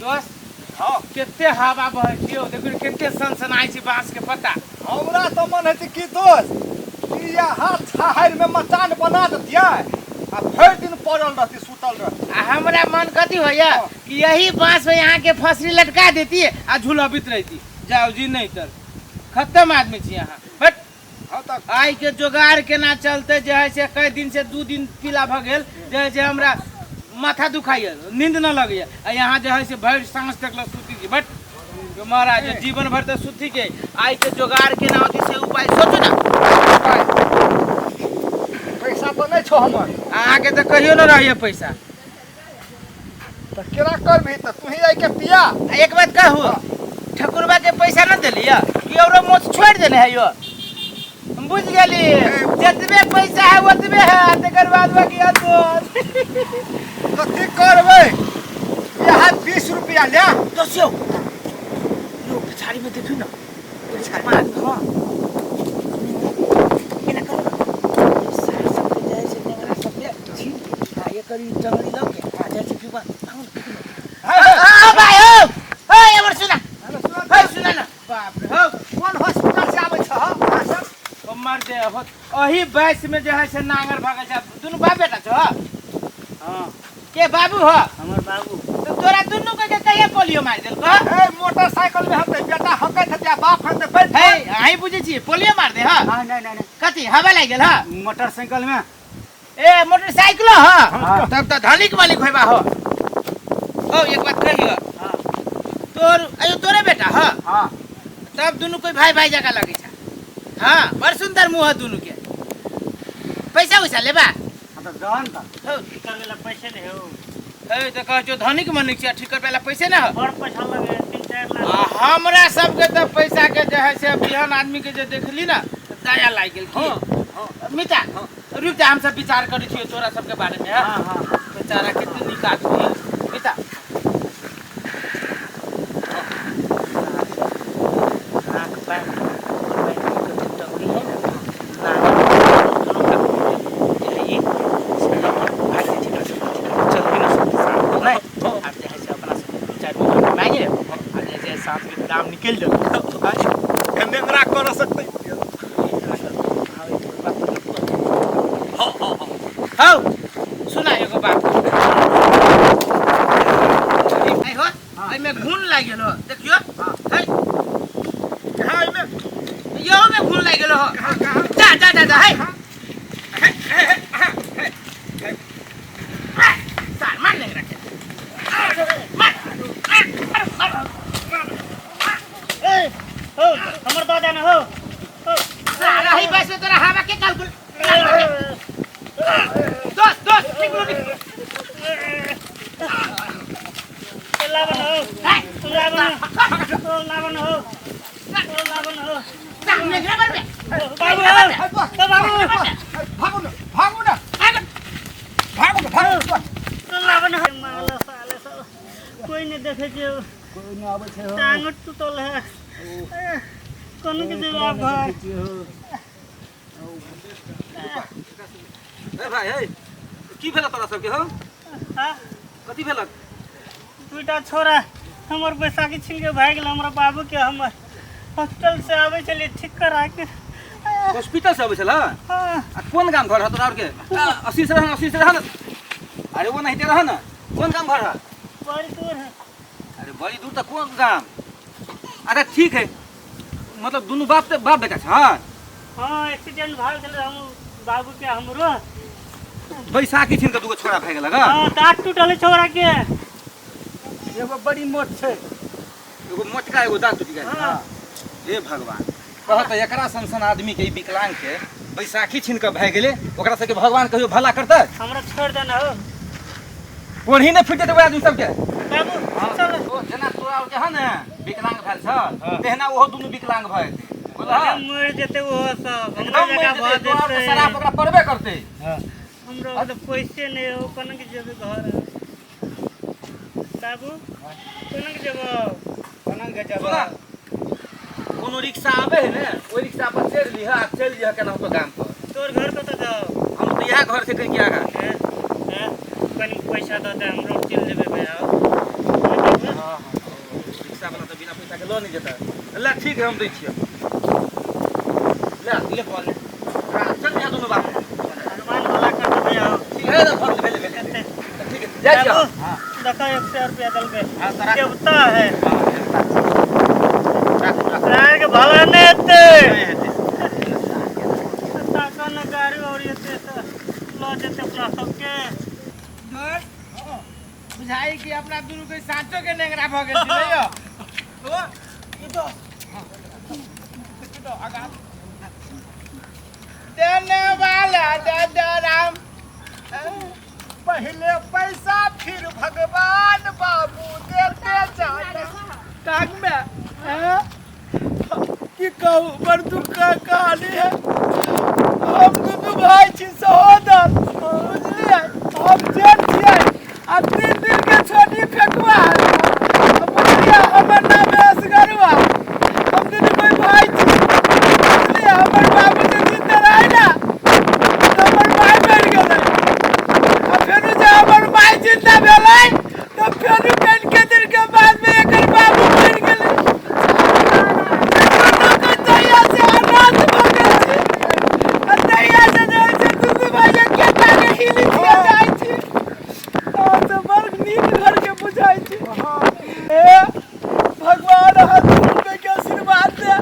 दोस्त हँ। कते हवा बहै छै यौ, देखियौ कते सनसनाइ छै बाँस के पत्ता। हमरा तऽ मन होइ छै कि दोस्त कि यहाँ छाहरि में मचान बना देतियै आ भरि दिन पड़ल रहती सुतल रहती। आ हमरा मन कथी होइया हँ। कि यही बाँस पे यहाँ के फसरी लटका देती आ झुलबित रहती। जाओ जी नहीं तर खत्म आदमी छी यहाँ। बट हँ तऽ आइ के जोगाड़ केना चलते जे है से कई दिन से 2 दिन पीला भऽ गेल जे है से हमरा माथा दुखाइया, नींद न लगैया आ यहाँ जे है से भरि साँझ तक लग सुती छी। बट महाराज जीवन भर तऽ सुती के आइ के जोगाड़ केना होती से उपाय सोचू ना। उपाय पैसा तऽ नहि छौ हमर। अहाँके तऽ कहियो न रहैया पैसा। तऽ केना करबही तऽ तू ही आइ के पिया। आ एक बात कहू, ठकुरबा के पैसा न देलियै कि औरो मोछ छोड़ि देने है यो? हम बुझि गेली जतबे पैसा है ओतबे है, आ तकर बाद बाकी तो कथी करबै, इएह 20 रुपया ले। दोस्त यौ, यौ पिछाड़ी में देखियौ ना, पिछाड़ी में आदमी, हाँ। एना करू ना, सार सबके जे है से नेंगरा सबके छीन के, आ एकर ई टंगड़ी लऽ के, आ जाइ छै पीबा, भागू ना, पीबू ना। आ, भाई, हौ, हौ, एमहर सुना। हौ, सुना ना। बाप रे, हौ। कोन हॉस्पिटल से आबै छह अहाँ सब? ओ मर दे, हो, अही वयस में जे है से नांगर भऽ गेल छै। दुनू बाप बेटा छौ? हाँ। के बाबू हो? हमर बाबू। तो तोरा दुनू के कहिया पोलियो मारि देलकौ? ए, मोटरसाइकिल में हेतै, बेटा हकै हेतै आ बाप हेतै बैठ। हे, अहीं बुझै छी पोलियो मार दे, हाँ? हाँ, नहीं, नहीं, नहीं। कथी हवा लागि गेल, हाँ? मोटरसाइकिल में। ए, मोटरसाइकिलो, हाँ? हाँ। तब तऽ धनिक मालिक होइबा हो। ओ, एक बात कहियो। हाँ। तोर, अयो तोरे बेटा, हाँ? हाँ। तब दुनू कोई भाई भाई जगह लगै छै। हाँ, बड़ सुंदर मुँह है दुनू के। पैसा उसा लेबा? हाँ, तऽ दहन तऽ। हौ। ठीक करबै ला पैसे नहि हौ। हे, तऽ कहै छौ धनिक मनिक छै, ठीक करबै ला पैसे नहि हौ। बड़ पैसा लगे, 3-4 लाख। आ हमरा सबके तऽ पैसा के जे है से बिहान आदमी के जे देखली ना, तऽ दया लागि गेल की? हाँ, हाँ। मिता, हाँ। रुक जा, हम सब विचार करै छियै तोरा सबके बारे में, हाँ? हाँ, हाँ। बेचारा कते नीक आदमी है। मिता। आँख बान्हि के टंगड़ी है ना, नाक दुनू कात जे है ई, से लऽ के भागि जाइ छै, एकरा सबके ठीक करके चल भी न सकतै साँझ तक, नहि? आब जे है से अपना सब 2-4 गोटा मांगि लेब, आ जे है से साँझ के दाम निकलि जेतै। नेंगरा कर सकतै। हौ, सुना एगो बात। आइ हो, एहिमे घुन लागि गेल हो, देखियौ। है। कहाँ एहिमे? इहो में घुन लागि गेल हो। कहाँ, कहाँ? जा, जा, जा, जा, है। सार, मार नहीं रखे। मार, मार, मार, मार। ए, हौ, हमर दादा न हौ। हौ। सारा ही बस में तोरा हवा के काल गुल। दोस्त, दोस्त, निकलो, निकलो। लावन हौ। है। लावन हौ। लावन हौ। लावन हौ। जा, नेगरा मार बे। बाबू हौ। बाबू। भागू न, भागू न। भागू न, भागू न। लावन हौ। माला साले सब कोई नहीं देखे छै। कोई नहीं आबै छै हौ। टांग टूटल है। कोन के जेबै आब घर? ए भाइ, हे, की भेल तोरा सबके हौ? हाँ? कथी भेलक? दुईटा छोरा हमर बैसाखी छीन के भागि गेल हमरा बाबू के। हमर हॉस्पिटल से आबै छलियै ठीक करा के। हॉस्पिटल से आबै छल? हाँ। आ कोन गाम घर है तोरा आरके? आ, अस्सी से रह न, अस्सी से रह न। अरे वो नहीं रह न, कोन गाम घर है? बड़ी दूर है। अरे बड़ी दूर तऽ कोन गाम? अच्छा ठीक है, मतलब दुनू बाप तऽ बाप बेटा छ? हाँ, एक्सीडेंट भऽ गेल हम बाबू के हमरो। बैसाखी छीन के दूगो छोरा भए गेलक? हाँ, दाँत टूटल है छोरा के। एगो बड़ी मोट छै। एगो मोटका एगो दाँत टूटि गेल। हाँ। हे भगवान, कह तऽ एकरा सन सन आदमी के ई विकलांग के बैसाखी छीन के भए गेलै, ओकरा सबके भगवान कहियो भला करतै? हमरा छोड़ देना हो। कोढ़ी नहि फुटि जेतै ओहि आदमी सबके। बाबू, चल। ओ जेना तोरा आरके है ने विकलांग भेल छ, तेहना ओहो दुनू विकलांग भए जेतै। बुझलह? मरि जेतै ओहो सब। एकदम हमरा मरि जकाँ जेतै, भऽ तोरा आरके जेतै। शराब ओकरा पड़बे करतै। हमरा तऽ पैसे नहि हो, कोना के जेबै घर? बाबू, कोना के जेबौ? कोना के जेबौ? सुना, कोनो रिक्शा आबै है ने, ओहि रिक्शा पर चढ़ि लिहऽ आ चलि जइहऽ केनाहुतो गाम पर। तोर घर कतऽ जाओ? हम तऽ इएह घर छै कनिके आगाँ। हैं? हैं? कनि पैसा दऽ दे, हमरो चलि जेबै भैया। हाँ, वाला तऽ बिना पैसा के लऽ नहि जेतै। ले ठीक है, हम दै छियै। ले ले कॉल ले। हाँ, चल जा दुनू बाप। भगवान भला कर देबै अहाँ। ठीक है ना, भऽ गेलै, भेलै, भेलै। ठीक है, जाइ छियै। बाबू, देखो 100 रुपया देलकै। हाँ, तऽ राख। देवता है। हाँ, देवता। राख, राख। तोरा के भला नहि हेतै। नहि हेतै। ताका न गाड़ी और एते से लऽ जेतै अपना सबके। बुझाई कि अपना दुनू के साँचो के नेंगरा भऽ गेल छै यौ। ओ ई तो तो आगा देने वाला दादा राम, पहले पैसा फिर भगवान, बाबू देते जाना। टांग में हैं? की कहू, बड़ दुख का कहानी है। हम दुनू भाई छी सहोदर, बुझलियै? हम जेठ छियै आ 3 दिन के छोटी फेकुआ है, बुझलियै? हमर नाम है असगरुआ। हम दुनू कोई भाई छी, बुझलियै? हमर बाबू जे जिंदा रहै ना, तऽ हमर माय मरि गेलै, आ फेरू जे हमर माय जिंदा भेलै तऽ फेरू कनिके दिन के बाद में एकर बाबू मरि गेलै। दुनू के तहिया से अनाथ भऽ गेल छी, आ तहिया से जे होइ छै दुनू भाई एकेटा के हिली छियै जाइ छी। अहाँ तऽ बड़ नीक घर के बुझाइ छी। हे भगवान, अहाँ दुनू के आशीर्वाद दे,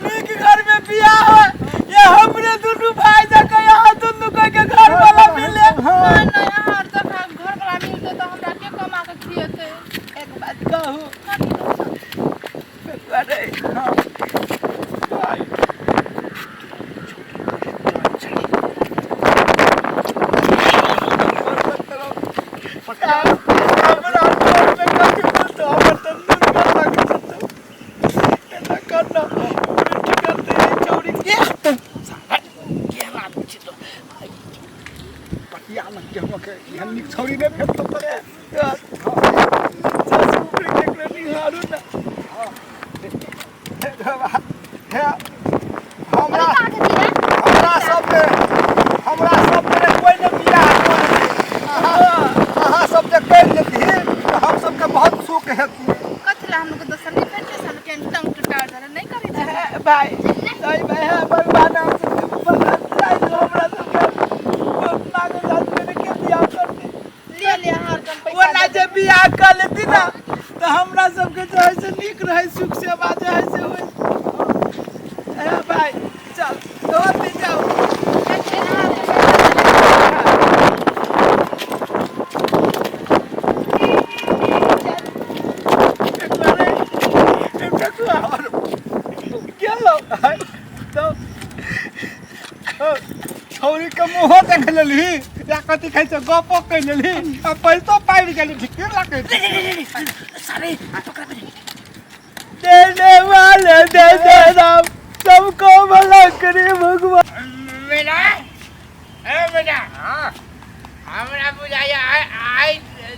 नीक घर में बियाह होय, ये हमरे दुनू भाई जकाँ अहाँ दुनू के घर वाला मिले। नहि, अहाँ आर जकाँ घर वाला मिलतै तऽ हमरा के कमा कऽ खिएतै? एक बात कहू? अरे हाँ भाई, हमरा घर में कथी बोलतो? हमर तऽ नून कर लागै छतो। एना करना बेटी करते चौरी के केहन आदमी छी तो। पटिया में के हमके एहन नीक छौरी नहि भेटतौ तोरे। केकरो निहारू ना। हे, हमरा हमरा सब में हमरा सब में कोई नहि बियाह करै छै। अहाँ सब जे करि लेती तऽ हम सबके बहुत सुख हेतै। कथी ला? हम लोग के दोसर नहीं भेटै? हम के टंग टुटा जरा नहीं करै छै। हे भाई, सही भाई है। भगवान हम सबके भगवान हमरा सबके मांगे आदमी के बियाह करते। ले ले अहाँ आर के हम पैसा। ओना जे बियाह कर लेती ना तऽ हमरा सबके जे है से नीक रहै, सुख सेवा जे है से होइ। हे भाई, चल तो जाओ। देबै। अहाँ आर के पैसा देबै। गेलो तो। छौरी के मुँहो देख लेलही या कथी कहै छै, गपो कहि लेलही आ पैसो पाबि गेली। ठीके लागै छै। देने वाले दे दे राम, सबको भला करे भगवान। बेटा, ए बेटा। हाँ, हमरा बुझाइया आइ आइ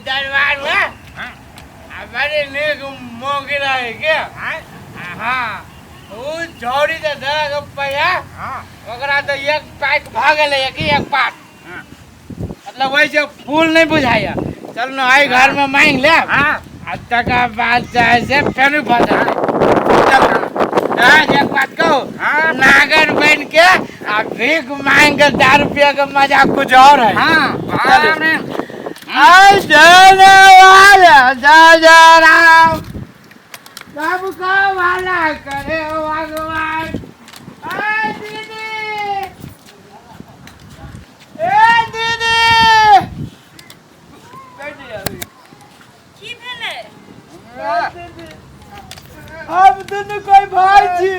दरबार में आ बड़ी नीक मौगी रहे के। हाँ, उ छौरी तऽ देलक पैसा। ओकरा तऽ एक पैक भऽ गेलै कि एक पात, मतलब वैसे फूल नहीं बुझाइया। चल न, आइ घर में मांगि लेब आ तकर बाद जे से फेर भऽ जेतै। चल न। एक बात कहू? नागर बन के आ भीख मांग के दारू पिए के मजा कुछ और है। आय देने वाले जय राम, सबको भला करे भगवान। आय दीदी, ए दीदी, की भेलै? हम दुनू कोई भाई छी,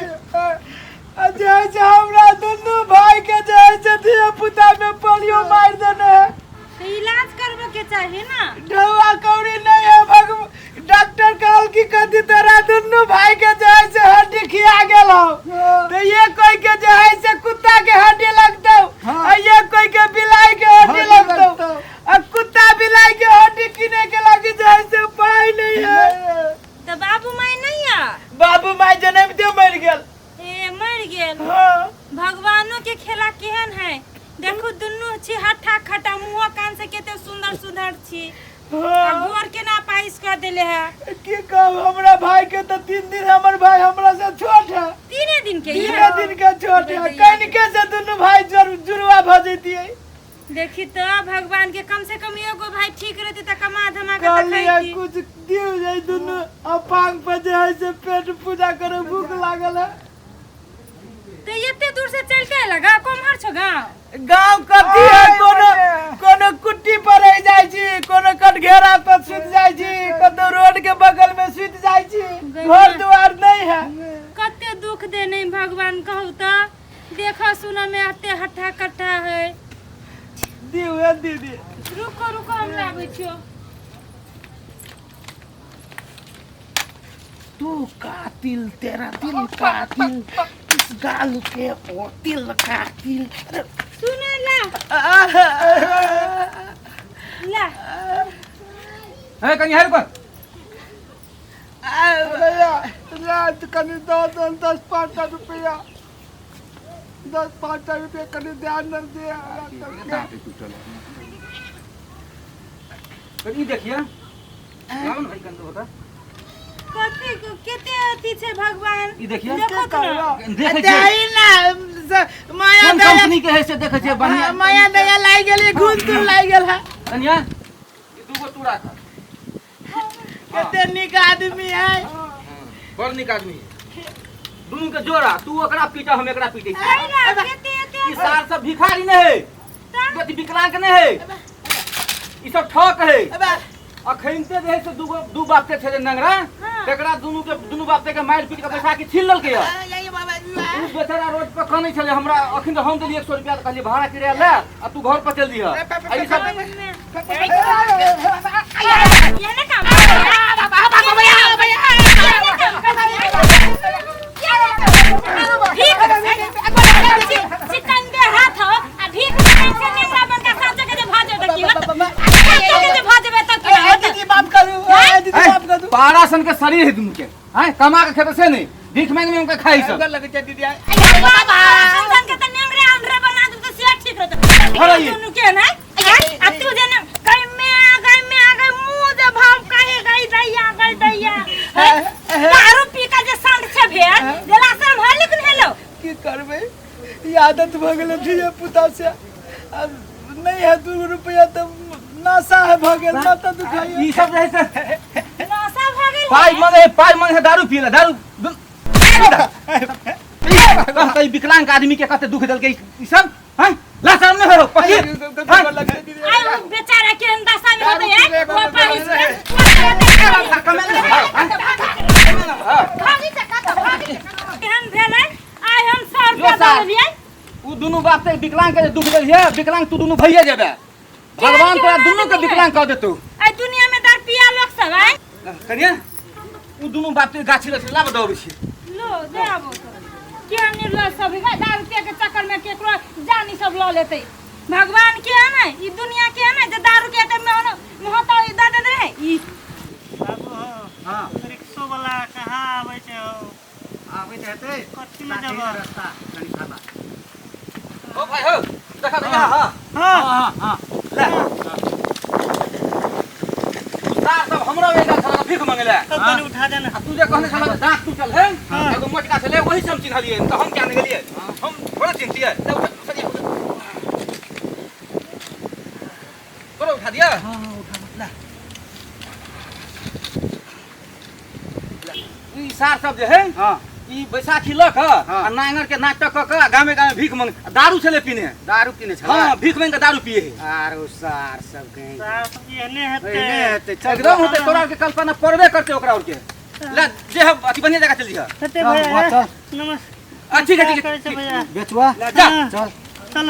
आ जे है से हमरा दुनू भाई के जे है से धिया पुता में पोलियो मारि देने है। तऽ इलाज करबऽ के चाही ना। ढौआ कौड़ी नहीं है। भगवान, डॉक्टर कहल कि कथी तोरा दुनू भाई के जे है से हड्डी खिया गेल हौ, तो ये कोई के जे है से कुत्ता के हड्डी लगतौ आ ये कोई के बिलाई के हड्डी लगतौ। आ कुत्ता बिलाई के हड्डी किने के लागी जे है से उपाय नहीं है। तऽ बाबू माय नहीं है? बाबू माय जनमते मरि गेल। ए, मरि गेल? हाँ। भगवानो के खेला केहन है, देखू दुनू छी हट्ठा खट्टा, मुँहो कान से कते सुंदर सुंदर छी। आ गोर केना पाइस कर देले है। की कहब, हमरा भाई के तो 3 दिन, हमर भाई हमरा से छोट है। 3 दिन के? 3 दिन के छोट है। कनिके से दुनू भाई जुड़वा भ जैतियै। देखी तो भगवान के कम से कम एगो भाई ठीक रहते त कमा धमा के त कहलियै खैती। कुछ दियो जाय दुनू अपांग पर जे है से पेट पूजा करो, भूख लागल है। तो एते दूर से चल के लगा कोम्हर छो गाँव? गाँव कथी है, कोनो कोनो कुट्टी पर रह जाइ छी, कोनो कटघेरा पर सुति जाइ छी, कतौ रोड के बगल में सुति जाइ छी, घर दुआर नहीं है। कते दुख देने भगवान कहू त, देखा सुना में एते हट्ठा कट्ठा है। दियो हे दीदी। रुको रुको हम लाबै छियो। तू कातिल तेरा दिल कातिल, इस गाल के ओ तिल कातिल। सुन ला ला हे कनी हेल्प कर। भैया रात कनी दो 10-5 रुपया, 10-5 रुपया कनी ध्यान न दे। कनी देखिए लावन भाई कंदो होता कथी केते अथी छै भगवान। ई देखिए देखो तो ना। देखै छियै दही ना माया कोन दया कंपनी के है से देखै छियै, बढ़िया माया दया लागि गेलै, घूस तूस लागि गेल है। कनिया ई दूगो तू राख। कते नीक आदमी है, बड़ नीक आदमी है। दुनू के जोड़ा, तू ओकरा पीटा हम एकरा पीटै छी। केते एते ई सार सब भिखारी नहि है, अथी विकलांग नहि है, ई सब ठक है। अखनते जे है से दूगो दू बाप के छे नंगरा, तकरा दुनू के दुनू बाप के मारि पीट के पैसा के छीन लेलकै। उ बेचारा रोड पर कनै छलै हमरा, अखन तऽ हम देलियै 100 रुपया, तऽ कहलियै भाड़ा किराया ले आ तू घर पर चल दिह। आ ई सब एहने काम चिकन दे हाथ हो आ भीख मांगे से नेंगरा बन के साथ जगह जे भाजो देखियो, सात जगह जे भाजबे त की होत? दीदी माफ करू, दीदी माफ करू। पारा सन के शरीर है दुनू के, हैं कमा के खेते से नहीं, भीख मांग मांग के खाई सब। लगै छै दीदी। बाबा सन के त नेंगरे अंडरे बना दू त से ठीक रहत। दुनू के ना आ तू जे ने गई में आ गई में आ गई मुंह जे भाव काहे गई दैया गई दैया दारू पी के जे सांड छे भेल देला से हम लेकिन हेलो की करबै, ई आदत भऽ गेलै धिया पुता से। अब नहीं है 2 रुपया तऽ नशा है भऽ गेल, माथा दुखाइया। ई सब रहै से नशा भऽ गेल। पाइ मांगे, पाइ मांगे दारू पिए ला, दारू कहतै विकलांग आदमी के कते दुख देलकै ई सब, हैं ला शर्म नहीं हो पकी। आइ उ बेचारा के दशा में होतै है, वो पाहिस में भागी से कत भागी केहन भेलै। आइ हम 100 रुपया दऽ देलियै। उ दुनू बाप ते विकलांग के दुख देलियै, विकलांग तू दुनू भइए जेबे, भगवान तोरा दुनू के विकलांग कऽ देतौ। आइ दुनिया में दारू पिया लोक सब आइ कनिया उ दुनू बाप ते गाछी लग लाब दौड़ै छी। लो दे आबो तो केहन निर्लज सब है, दारू पिया के चक्कर में केकरो जानी सब लऽ लेतै। भगवान के है ना, ई दुनिया के है ना जे दारू के ते महता दऽ दे रहे ई। बाबू हो, हां रिक्शो वाला कहाँ आबै छै हो? आबैत हेतै। कथी में जेबै? रास्ता कनी साला। ओ भाई हो, देखा देखा। हां हां हां हां ले सार सब हमरा वेगा छला भीख मंगले। तब तनी उठा देना। आ तू जे कहने छला दांत टूटल है, एगो मोटका छलै वही से हम चिन्हलियै, तऽ हम क्या नहि गेलियै, हम थोड़े चिन्हतियै। ले उठा, उठा दिया, तोरा उठा दिया। हां उठा ले। ई सार सब जे है, हां ई बैसाखी लऽ कऽ आ नांगर के नाटक कऽ कऽ गामे गामे भीख मंग, दारू छलै पीने, दारू पीने छलै। हां भीख मांगि कऽ दारू पिए है। आरो सार सब के सार सब एहने हेतै, एहने हेतै, चल एकदम होतै, तोरा के कल्पना पड़बे करतै ओकरा और के। ले जे है अथी बढ़िया जगह चल दिह। हेतै भैया। चल। नमस्कार। आ ठीक है, ठीक है, करै छै भैया। बेचुआ ले जा चल चल।